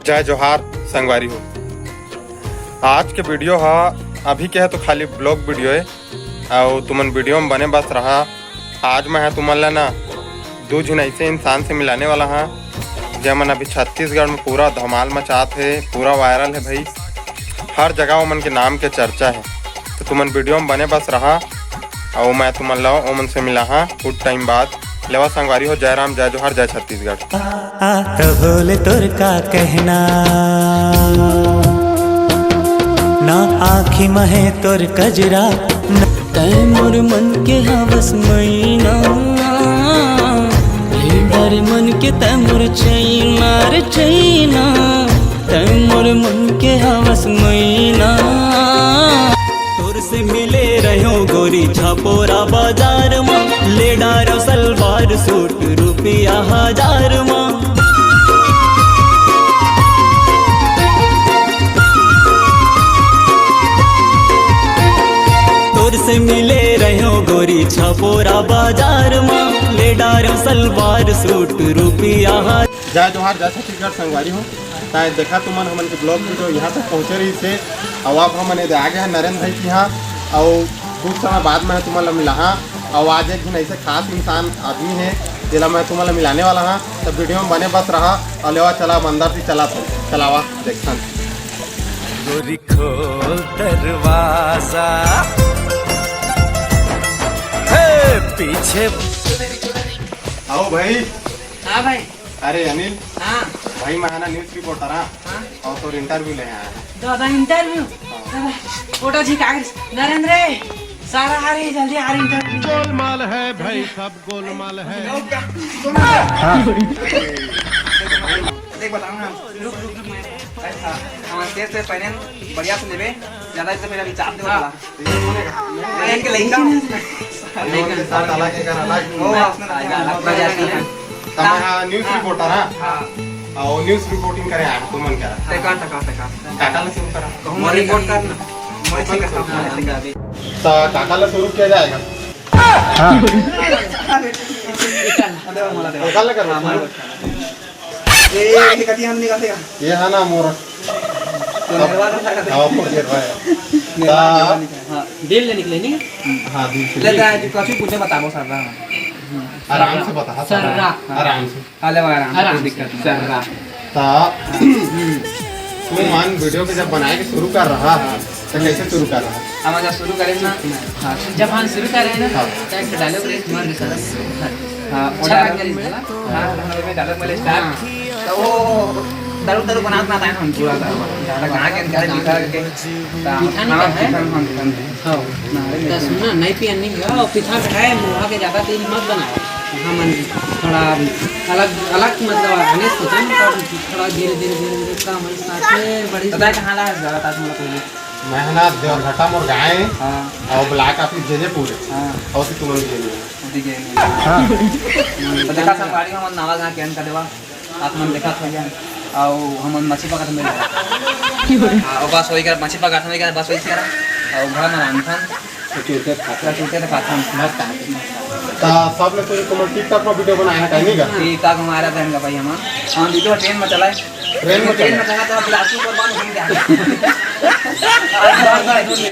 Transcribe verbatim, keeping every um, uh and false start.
जय जोहार संगवारी हो। आज के वीडियो हा अभी के है तो खाली ब्लॉग वीडियो है, अउ तुमन वीडियो में बने बस रहा। आज मैं हा तुमन ला ना दू झिन ऐसे इंसान से मिलाने वाला हा, जेमन अभी छत्तीसगढ़ में पूरा धमाल मचात है, पूरा वायरल है भाई। हर जगह ओमन के नाम के चर्चा है, तो तुमन वीडियो में बने बस रहा। अउ मैं तुमन ला ओमन से मिलाहा कुछ टाइम बाद। लेवा संगवारी हो, जय राम, जय जोहार, जय छत्तीसगढ़। आ, कभो ले तोर का कहना, ना आँखी म हे तोर कजरा, ना तै मोर मन के हवस मैना, ले डर मन के तै मोर चैना रे चैना, तै मोर मन के हवस मैना। तोर से मिले रह्यो गोरी छपोरा बाजार म, ले डारो सलवार सूट रुपया हजार म। तोर से मिले रह्यो गोरी छपोरा बाजार म, ले डारो सलवार सूट रुपया हजार। जय जोहार, जय छत्तीसगढ़ संगवारी हो। ताय देखा तुमन हमन के ब्लॉग वीडियो यहाँ तक पहुँचे रहिस हे। अउ अब हमन एदे आ गे हन नरेंद्र भाई के यहाँ, अउ कुछ समय बाद मैं तुमन ला मिलाहा। अउ आज एक झिन ऐसे खास इंसान आदमी हे, जेला मैं तुमन ला मिलाने वाला हाँ। तो वीडियो में बने बस रहा। अउ लेवा चला, अब अंदर से चला तो चलावा देखथन। गोरी खोल दरवाजा, हे पीछे। आओ भाई। हाँ भाई। अरे अनिल। हाँ। भाई, मैं है ना न्यूज़ रिपोर्टर हाँ। हाँ। अउ तोर इंटरव्यू ले आया है। दादा इंटरव्यू? हाँ। दादा, फोटो झिका के, नरेंद्र रे, सारा आ रही, जल्दी आ रही इंटरव्यू। गोलमाल है भाई, सब गोलमाल है। हाँ। देख बताऊँ ना, रुक, रुक, रुक, मैं, हाँ, हाँ, तेज से पहने, बढ़िया से लेबे, ज्यादा से मेरा विचार दे हाँ। वाला। मैं इनके लइका हूँ। लइका। साथ अलग है, अलग। ओ, उसने तो अलग अलग प्रजाति है। तो मैं हाँ, न्यूज़ हाँ। रिपोर्टर हाँ। हाँ। और न्यूज़ रिपोर्टिंग करे आए तुमन करा। ते का, ते का, ते का। काका ले शुरू करा। कहूँ मोर रिपोर्ट करना। मोर ठीक है, ठीक है। तो काका ले शुरू किया जाएगा। हाँ। काका ले करो। हाँ, मोर ये, ये कति हम निकालते का? ये है ना मोर। तो निर्वाह तो था का? हाँ, वो गिर रहा है। निर्वाह, ता- निर्वाह निकाल। हाँ, दिल ले निकले नहीं? हाँ, दिल से। ले, ता, कछु पूछे बताबो सर, हाँ। आराम से बता, हाँ, सर, सर। हाँ। आराम से। हाँ, ले, आराम से, आराम कोई से। दिक्कत नहीं। सर, हाँ। ता, हम्म। तू मान वीडियो के जब बनाए के शुरू कर रहा, तो कैसे शुरू कर रहा? हम जब शुरू करें ना, हाँ, जब हम शुरू करें ना, हाँ। तो एक डायलॉग रे, तुम्हारे सर। हाँ, वो अच्छा डायलॉग लग रही है। हाँ, हाँ, हाँ, डायलॉग वाले स्टार। हाँ। तो वो दारू, दारू बनात ना आए हम पूरा दारू। डायलॉग कहाँ के, कहाँ के, कहाँ के। तो पीठा नहीं हाँ, खाए? पीठा, हाँ, पीठा नहीं। हाँ। ना, अरे तो नहीं। सुन ना, नहीं पिया, नहीं पिया, और पीठा खाए, मुँह के ज्यादा तेल मत बनाओ। हाँ, मन थोड़ा अलग, अलग मतलब, अगले सोचा ना, थोड़ा धीरे, धीरे, धीरे, धीरे, काम है, साथ में बड़ी तो ताय कहाँ ला है ज्यादा ताज मतलब पहले? मैं है ना देवरघट्टा मोर गाँव है, हाँ। और ब्लॉक ऑफिस जैजैपुर है, हाँ। और उसी तुरंत जैजैपुर। उसी जैजैपुर। हाँ। तो देखा संगवारी, हमन नवा गाँव के अंत देवा, आप मन देखा था, और हमन मछली पकड़ में। हाँ, और बस वही कर, मछली पकड़ में कर, बस वही कर, और घर में रांधन। तो चुरते तो खाथन। चुरते तो खाथन। मस्त खाथन। ता सब ले कोई तुमन TikTok पर वीडियो बनाए हैं, नहीं का? TikTok हमारा बहन का भाई हमन। हम वीडियो ट्रेन में चलाए। ट्रेन में ट्रेन में चलाए। चला तो बिलासपुर पर बंद हो गया।